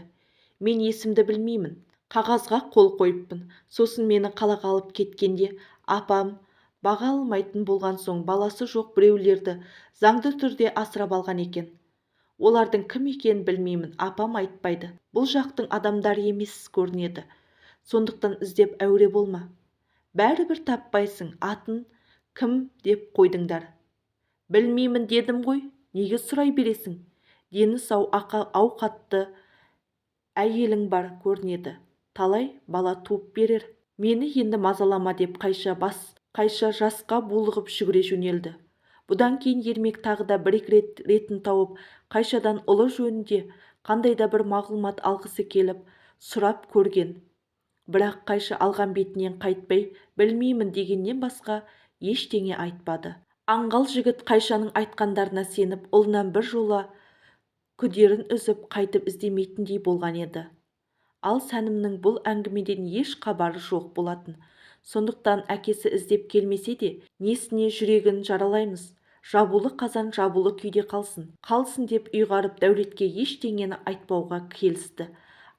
Speaker 1: Мен есімді білмеймін. Қағазға қол қойыппын. Сосын мені қалаға алып кеткенде апам баға алмайтын болған соң баласы жоқ біреулерді заңды түрде асырап алған екен. Олардың кім екенін білмеймін, апам айтпайды. Бұл жақтың адамдары емес көрінеді. Сондықтан іздеп әуре болма. Бәрібір таппайсың, атын кім деп қойдыңдар. Білмеймін дедім ғой, неге сұрай бересің? Дені сау ауқатты әйелің бар көрінеді. Талай бала туып берер. Мені енді мазалама деп Қайша жасқа булығып жүгіре жөнелді. Бұдан кейін Ермек тағы да бір-екі рет ретін тауып, Қайшадан ұлы жөнінде қандай да бір мағлұмат алғысы келіп, сұрап көрген. Бірақ Қайша алған бетінен қайтпай, білмеймін дегеннен басқа ештеңе айтпады. Аңғал жігіт Қайшаның айтқандарына сеніп, ұлынан бір жола күдерін үзіп, қайтып іздемейтіндей болған еді. Ал Сәнімнің бұл әңгімеден еш хабары жоқ болатын. Сондықтан әкесі іздеп келмесе де, несіне жүрегін жаралаймыз, жабулы қазан жабулы күйде қалсын. Қалсын деп ұйғарып Дәулетке ештеңені айтпауға келісті.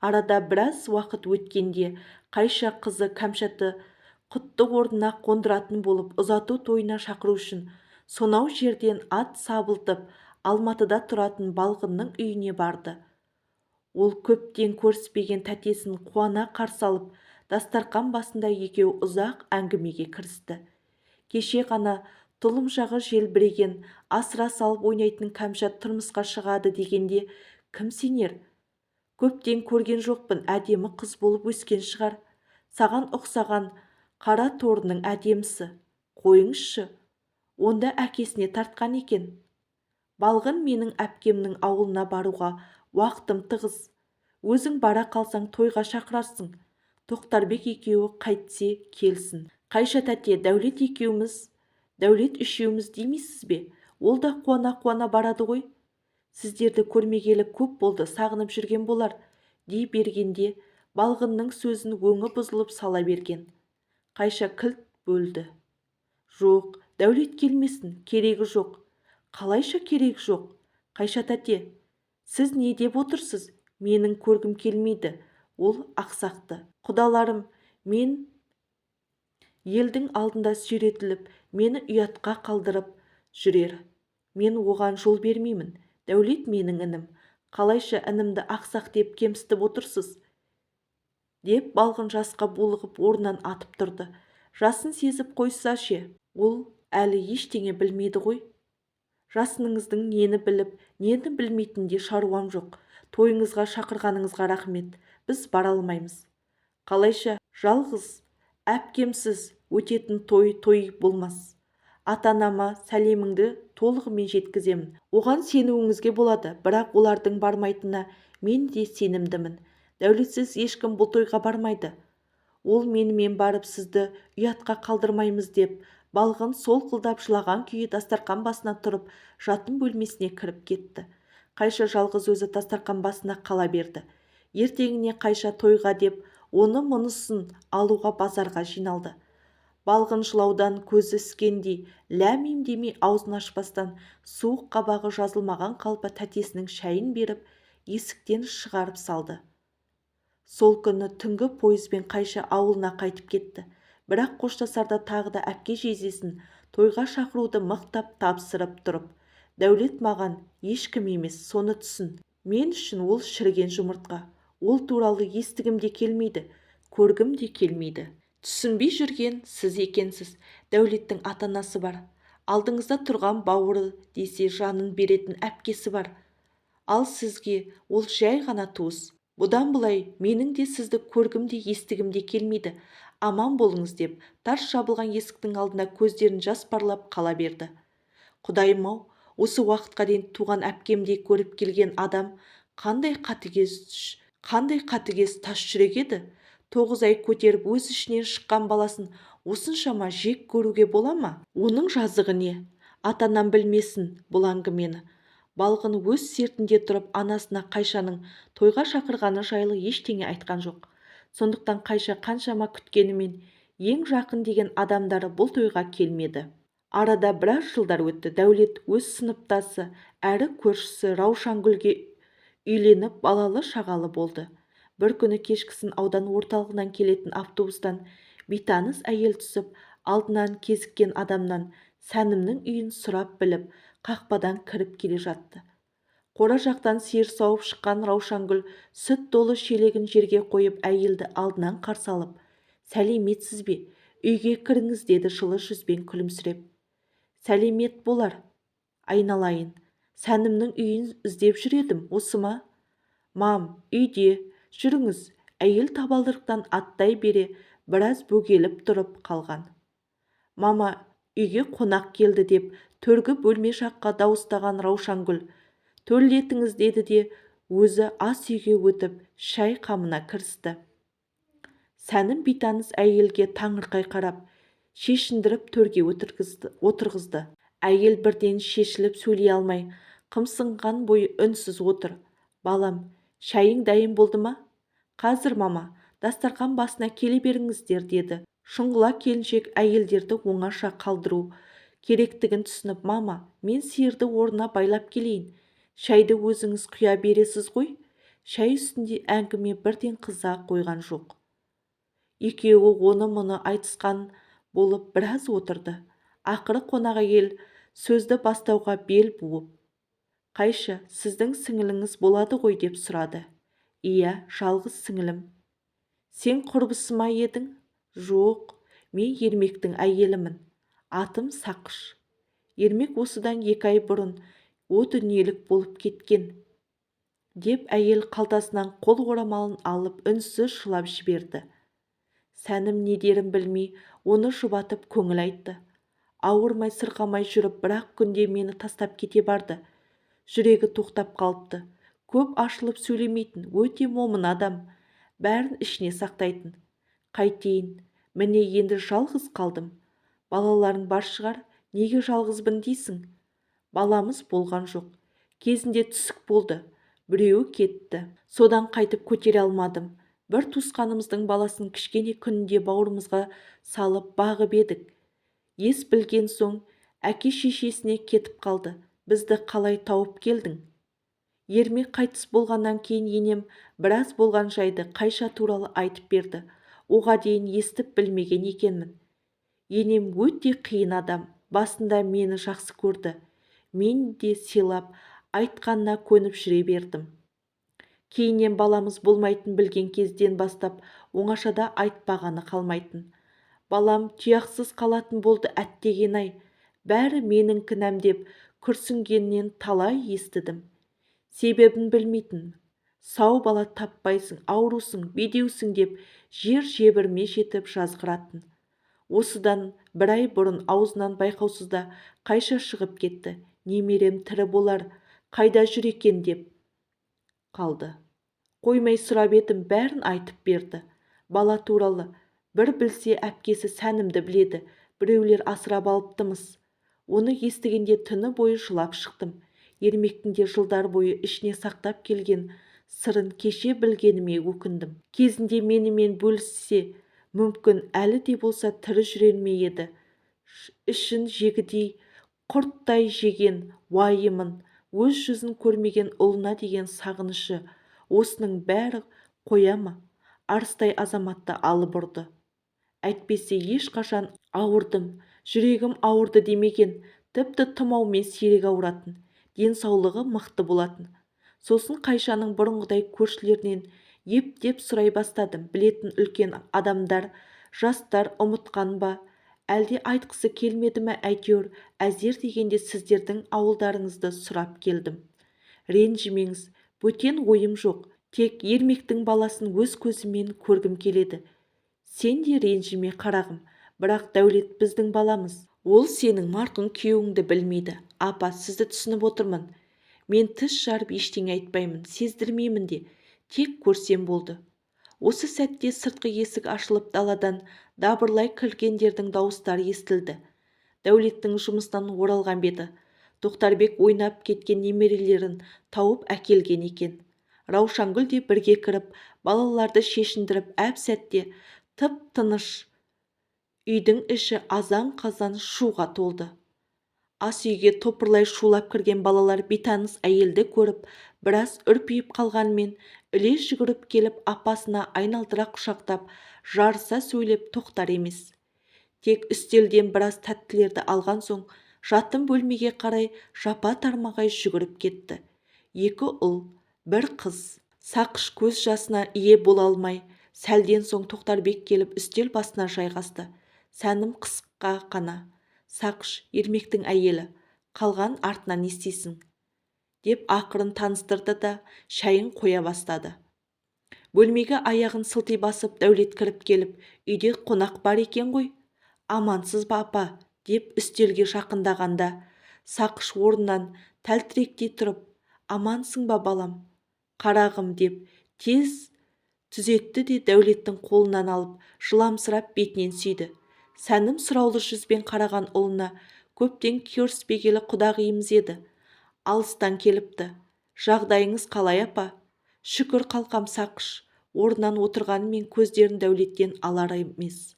Speaker 1: Арада біраз уақыт өткенде Қайша қызы Кәмшатты құтты орнына қондыратын болып ұзату тойына шақыру үшін сонау жерден ат сабылтып Алматыда тұратын Балғынның үйіне барды. Ол көптен көріспеген тәтесін қуана қарсы алып, дастарқан басында екеуі ұзақ әңгімеге кірісті. Кеше ғана тұлымшағы желбіреген, асыра салып ойнайтын Кәмшат тұрмысқа шығады дегенде кім сенер? Көптен көрген жоқпын, әдемі қыз болып өскен шығар. Саған ұқсаған қара торының әдемісі. Қойыңызшы, онда әкесіне тартқан екен. Балғын менің әпкемнің ауылына баруға уақытым тығыз. Өзің бара қалсаң тойға шақырарсың. Тоқтарбек екеуі қайтсе келсін. Қайша тәте, Дәулет екеуміз, Дәулет үшеуміз демейсіз бе? Ол да қуана-қуана барады ғой. Сіздерді көрмегелі көп болды, сағынып жүрген болар, дей бергенде Балғынның сөзін өңі бұзылып сала берген. Қайша кілт бөлді. Жоқ, Дәулет келмесін, керегі жоқ. Қалайша керегі жоқ? Қайша тәте, сіз не деп отырсыз? Менің көргім келмейді, ол ақсақты. Құдаларым, мен елдің алдында сүйретіліп, мені ұятқа қалдырып жүрер. Мен оған жол бермеймін. Дәулет менің інім. Қалайша інімді ақсақ деп кемсітіп отырсыз? Деп Балғын жасқа булығып орнынан атып тұрды. Жасын сезіп қойса ше, ол әлі ештеңе білмейді ғой. Жасыныңыздың нені біліп, нені білмейтінде шаруам жоқ. Тойыңызға шақырғаныңызға рахмет. Біз бара алмаймыз. Қалайша жалғыз әпкемсіз өтетін той той болмас. Ата-анама сәлеміңді толығымен жеткіземін. Оған сенуіңізге болады, бірақ олардың бармайтынына мен де сенімдімін. Дәулетсіз ешкім бұл тойға бармайды. Ол менімен барып сізді ұятқа қалдырмаймыз деп, Балғын солқылдап жылаған күйі дастарқан басына тұрып, жатын бөлмесіне кіріп кетті. Қайша жалғыз өзі дастарқан басына қала берді. Ертеңіне Қайша тойға деп, оны мұнысын алуға базарға жиналды. Балғын жылаудан көзі іскендей, ләм-мим демей аузын ашпастан, суық қабағы жазылмаған қалпы тәтесінің шайын беріп, есіктен шығарып салды. Сол күні түнгі пойызбен Қайша ауылына қайтып кетті. Бірақ қоштасарда тағы да әпке жездесін тойға шақыруды мықтап тапсырып тұрып, Дәулет маған ешкім емес, соны түсін. Мен үшін ол шіріген жұмыртқа. Ол туралы естігім де келмейді, көргім де келмейді. Түсінбей жүрген сіз екенсіз. Дәулеттің ата-анасы бар. Алдыңызда тұрған бауыры десе жанын беретін әпкесі бар. Ал сізге ол жай ғана туыс. Бұдан былай менің де сізді көргім де естігім де келмейді. Аман болыңыз деп тарс жабылған есіктің алдында көздерін жас парлап қала берді. Құдайым-ау, осы уақытқа дейін туған әпкемдей көріп келген адам қандай қатыгез тас жүрек еді? 9 ай көтеріп өз ішінен шыққан баласын осыншама жек көруге бола ма? Оның жазығы не? Ата-анам білмесін бұл әңгімені. Балғын өз сертінде тұрып анасына Қайшаның тойға шақырғаны жайлы ештеңе айтқан жоқ. Сондықтан Қайша қаншама күткенімен ең жақын деген адамдары бұл тойға келмеді. Арада біраз жылдар өтті. Дәулет өз сыныптасы әрі көршісі Раушангүлге үйленіп балалы шағалы болды. Бір күні кешкісін аудан орталығынан келетін автобустан бейтаныс әйел түсіп, алдынан кезіккен адамнан Сәнімнің үйін сұрап біліп, қақпадан кіріп келе жатты. Қора жақтан сиыр сауып шыққан Раушангүл сүт толы шелегін жерге қойып әйелді алдынан қарсы алып, «Сәлеметсіз бе? Үйге кіріңіз», деді жылы жүзбен күлімсіреп. «Сәлемет болар, айналайын. Сәнімнің үйін іздеп жүр едім, осы ма?» «Мам, үйде, жүріңіз, Әйел табалдырықтан аттай бере біраз бөгеліп тұрып қалған. Мама, үйге қонақ келді деп төргі бөлме жаққа дауыстаған Раушангүл, төрлетіңіз деді де өзі ас үйге өтіп шай қамына кірісті. Сәнім бейтаныс әйелге таңырқай қарап, шешіндіріп төрге отырғызды. Әйел бірден шешіліп сөйлей алмай, қымсынған бойы үнсіз отыр. Балам, шайың дайын болды ма? Қазір, мама, дастарқан басына келе беріңіздер, деді. Шұңғыла келіншек әйелдерді оңаша қалдыру керектігін түсініп, мама, мен сиырды орнына байлап келейін. Шайды өзіңіз құя бересіз ғой? Шай үстінде әңгіме бірден қыза қойған жоқ. Екеуі оны-мұны айтысқан болып біраз отырды. Ақыры қонақ әйел сөзді бастауға бел буып, Қайша, сіздің сіңіліңіз болады ғой деп сұрады. Иә, жалғыз сіңілім. Сен құрбысы ма едің? Жоқ, мен Ермектің әйелімін. Атым Сақыш. Ермек осыдан 2 ай бұрын о дүниелік болып кеткен, деп әйел қалтасынан қол орамалын алып үнсіз жылап жіберді. Сәнім не дерін білмей, оны жұбатып көңіл айтты. Ауырмай сырқамай жүріп, бірақ күнде мені тастап кете барды. Жүрегі тоқтап қалыпты. Көп ашылып сөйлемейтін, өте момын адам. Бәрін ішіне сақтайтын. Қайтейін, міне енді жалғыз қалдым. Балаларың бар шығар, неге жалғызбын дейсің? Баламыз болған жоқ. Кезінде түсік болды, біреуі кетті. Содан қайтып көтере алмадым. Бір туысқанымыздың баласын кішкене күнінде бауырымызға салып бағып едік. Ес білген соң әке шешесіне кетіп қалды. Бізді қалай тауып келдің? Ермек қайтыс болғаннан кейін енем біраз болған жайды Қайша туралы айтып берді. Оға дейін естіп білмеген екенмін. Енем өте қиын адам. Басында мені жақсы көрді. Мен де сыйлап, айтқанына көніп жүре бердім. Кейіннен баламыз болмайтын білген кезден бастап оңашада айтпағаны қалмайтын. Балам тұяқсыз қалатын болды әттеген-ай, бәрі менің кінәм деп күрсінгеннен талай естідім. Себебін білмейтін. Сау бала таппайсың, аурусың, бедеусің деп жер жебірме жетіп жазғыратын. Осыдан бір ай бұрын аузынан байқаусызда Қайша шығып кетті. Немерем тірі болар, қайда жүр екен деп қалды. Қоймай сұрап едім, бәрін айтып берді. Бала туралы бір білсе әпкесі Сәнімді біледі, біреулер асырап алыптымыз. Оны естігенде түні бойы жылап шықтым. Ермектің де жылдар бойы ішіне сақтап келген сырын кеше білгеніме өкіндім. Кезінде менімен бөліссе, мүмкін әлі де болса тірі жүрер ме еді. Ішін жегідей құрттай жеген уайымын, өз жүзін көрмеген ұлына деген сағынышы, осының бәрі қоя ма? Арыстай азаматты алып ұрды. Әйтпесе ешқашан ауырдым, жүрегім ауырды демеген, тіпті тұмаумен сирек ауыратын, денсаулығы мықты болатын. Сосын Қайшаның бұрынғыдай көршілерінен ептеп сұрай бастадым. Білетін үлкен адамдар, жастар ұмытқан ба, әлде айтқысы келмеді ме, әйтеуір әзер дегенде сіздердің ауылдарыңызды сұрап келдім. Ренжімеңіз, бөтен ойым жоқ, тек Ермектің баласын өз көзіммен көргім келеді. Сен де ренжіме қарағым, бірақ Дәулет біздің баламыз. Ол сенің марқұм күйеуіңді білмейді. Апа, сізді түсініп отырмын. Мен тіс жарып ештеңе айтпаймын, сездірмеймін де, тек көрсем болды. Осы сәтте сыртқы есік ашылып даладан дабырлай кіргендердің дауыстары естілді. Дәулеттің жұмыстан оралған беті. Тоқтарбек ойнап кеткен немерелерін тауып әкелген екен. Раушангүл де бірге кіріп, балаларды шешіндіріп әп-сәтте тып-тыныш үйдің іші азан-қазан шуға толды. Ас үйге топырлай шулап кірген балалар бейтаныс әйелді көріп, біраз үрпиіп қалғанмен іле жүгіріп келіп апасына айналдыра құшақтап, жарыса сөйлеп тоқтар емес. Тек үстелден біраз тәттілерді алған соң, жатын бөлмеге қарай жапа-тармағай жүгіріп кетті. 2 ұл, 1 қыз. Сақыш көз жасына ие бола алмай, сәлден соң Тоқтарбек келіп үстел басына жайғасты. Сәнім қысқа қана. Сақыш, Ермектің әйелі, қалған артынан естисің, деп ақырын таныстырды да шайын қоя бастады. Бөлмеге аяғын сылти басып Дәулет кіріп келіп, үйде қонақ бар екен ғой. Амансыз ба, апа, деп үстелге жақындағанда, Сақыш орнынан тәлтіректей тұрып, амансың ба, балам, қарағым, деп тез түзетті де Дәулеттің қолынан алып, жыламсырап бетінен сүйді. Сәнім сұраулы жүзбен қараған ұлына, көптен көріспегелі құдағиымыз еді, алыстан келіпті. Жағдайыңыз қалай, апа? Шүкір, қалқам. Сақыш орнынан отырғанымен көздерін Дәулеттен алар емес.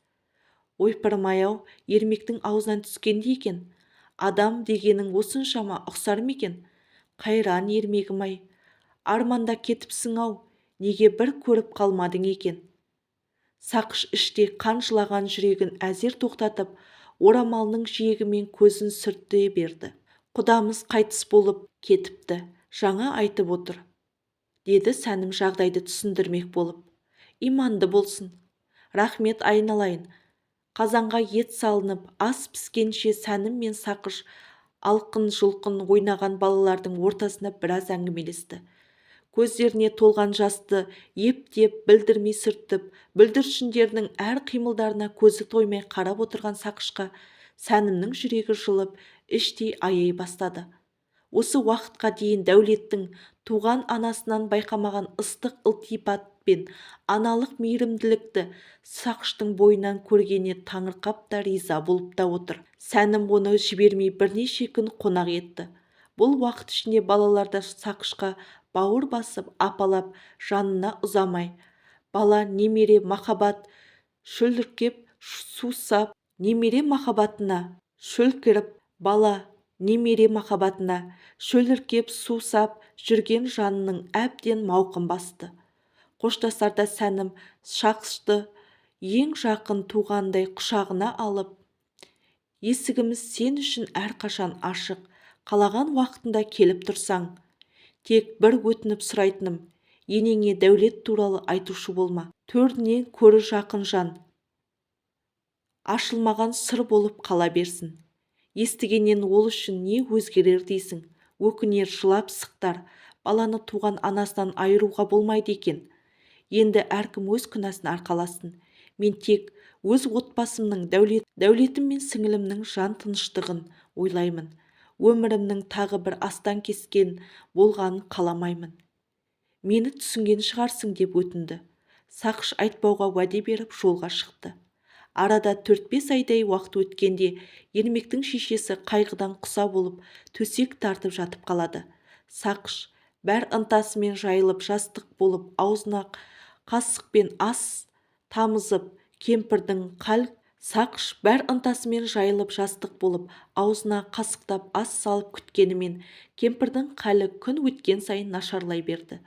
Speaker 1: Ойпырмай-ау, Ермектің аузынан түскендей екен. Адам дегенің осыншама ұқсар ма екен? Қайран Ермегім-ай, арманда кетіпсің-ау, неге бір көріп қалмадың екен? Сақыш іштей қан жылаған жүрегін әзер тоқтатып, орамалының жиегімен көзін сүрте берді. Құдамыз қайтыс болып кетіпті, жаңа айтып отыр, деді Сәнім жағдайды түсіндірмек болып. Иманды болсын. Рахмет, айналайын. Қазанға ет салынып, ас піскенше Сәнім мен Сақыш алқын-жұлқын ойнаған балалардың ортасында біраз әңгімелесті. Көздеріне толған жасты ептеп білдірмей сүртіп, бүлдіршіндерінің әр қимылдарына көзі тоймай қарап отырған Сақышқа Сәнімнің жүрегі жылып, іштей аяй бастады. Осы уақытқа дейін Дәулеттің туған анасынан байқамаған ыстық ылтипат пен аналық мейірімділікті Сақыштың бойынан көргеніне таңырқап та, риза болып та отыр. Сәнім оны жібермей бірнеше күн қонақ етті. Бұл уақыт ішінде балалар да Сақышқа бауыр басып, апалап, жанына ұзамай, бала немере махаббат шөліркеп сусап, немере махаббатына шөлкіріп, бала немере махаббатына шөліркеп сусап жүрген жанының әбден мауқын басты. Қоштасарда Сәнім Сақышты ең жақын туғандай құшағына алып, есігіміз сен үшін әрқашан ашық, қалаған уақытында келіп тұрсаң. Тек бір өтініп сұрайтыным, енеңе Дәулет туралы айтушы болма. Төрінен көрі жақын жан, ашылмаған сыр болып қала берсін. Естігеннен ол үшін не өзгерер дейсің, өкінер, жылап сықтар. Баланы туған анасынан айыруға болмайды екен. Енді әркім өз күнәсін арқаласын. Мен тек өз отбасымның, Дәулетім мен сіңілімнің жан тыныштығын ойлаймын. Өмірімнің тағы бір астан кескен болғанын қаламаймын. Мені түсінген шығарсың, деп өтінді. Сақыш айтпауға уәде беріп жолға шықты. Арада 4-5 айдай уақыт өткенде Ермектің шешесі қайғыдан құса болып төсек тартып жатып қалады. Сақыш бәр ынтасымен жайылып жастық болып аузына қасықпен ас тамызып кемпірдің қал Сақыш бәр ынтасымен жайылып жастық болып аузына қасықтап ас салып күткенімен кемпірдің халі күн өткен сайын нашарлай берді.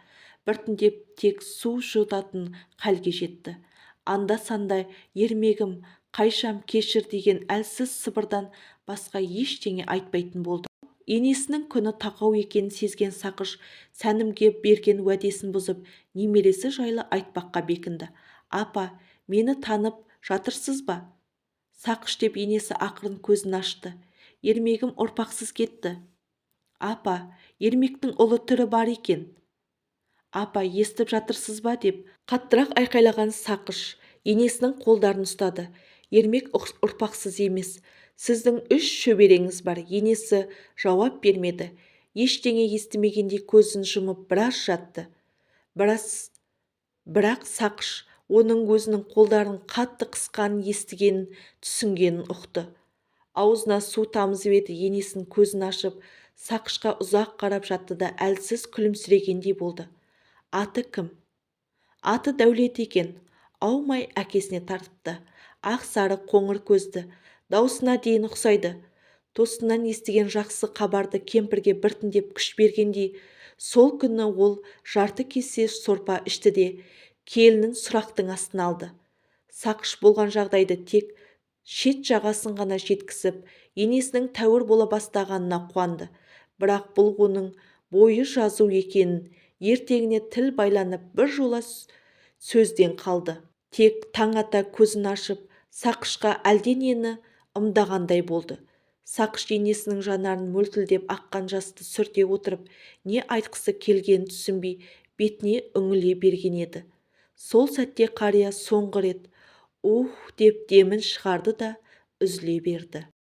Speaker 1: Біртіндеп тек су жұтатын халге жетті. Анда-санда Ермегім, Қайшам, кешір деген әлсіз сыбырдан басқа ештеңе айтпайтын болды. Енесінің күні тақау екенін сезген Сақыш Сәнімге берген уәдесін бұзып, немересі жайлы айтпаққа бекінді. Апа, мені танып жатырсыз ба? Сақыш деп енесі ақырын көзін ашты. Ермегім ұрпақсыз кетті. Апа, Ермектің ұлы түрі бар екен. Апа, естіп жатырсыз ба, деп қаттырақ айқайлаған Сақыш енесінің қолдарын ұстады. Ермек ұрпақсыз емес. Сіздің 3 шөбереңіз бар. Енесі жауап бермеді. Ештеңе естімегендей көзін жұмып біраз жатты. Бірақ Сақыш оның өзінің қолдарын қатты қысқанын естігенін, түсінгенін ұқты. Аузына су тамызып еді, енесінің көзін ашып, Сақышқа ұзақ қарап жатты да әлсіз күлімсірегендей болды. Аты кім? Аты Дәулет екен. Аумай әкесіне тартыпты. Ақ сары қоңыр көзді, даусына дейін ұқсайды. Тосыннан естіген жақсы хабарды кемпірге біртіндеп күш бергендей, сол күні ол жарты кесе сорпа ішті де келінін сұрақтың астына алды. Сақыш болған жағдайды тек шет жағасын ғана жеткізіп, енесінің тәуір бола бастағанына қуанды. Бірақ бұл оның бойы жазу екенін ертеңіне тіл байланып бір жола сөзден қалды. Тек таң ата көзін ашып, Сақышқа әлденені ымдағандай болды. Сақыш енесінің жанарын мөлтілдеп аққан жасты сүрте отырып, не айтқысы келгенін түсінбей, бетіне үңіле берген еді. Сол сәтте қария соңғы рет «Уһ!» деп демін шығарды да, үзіле берді.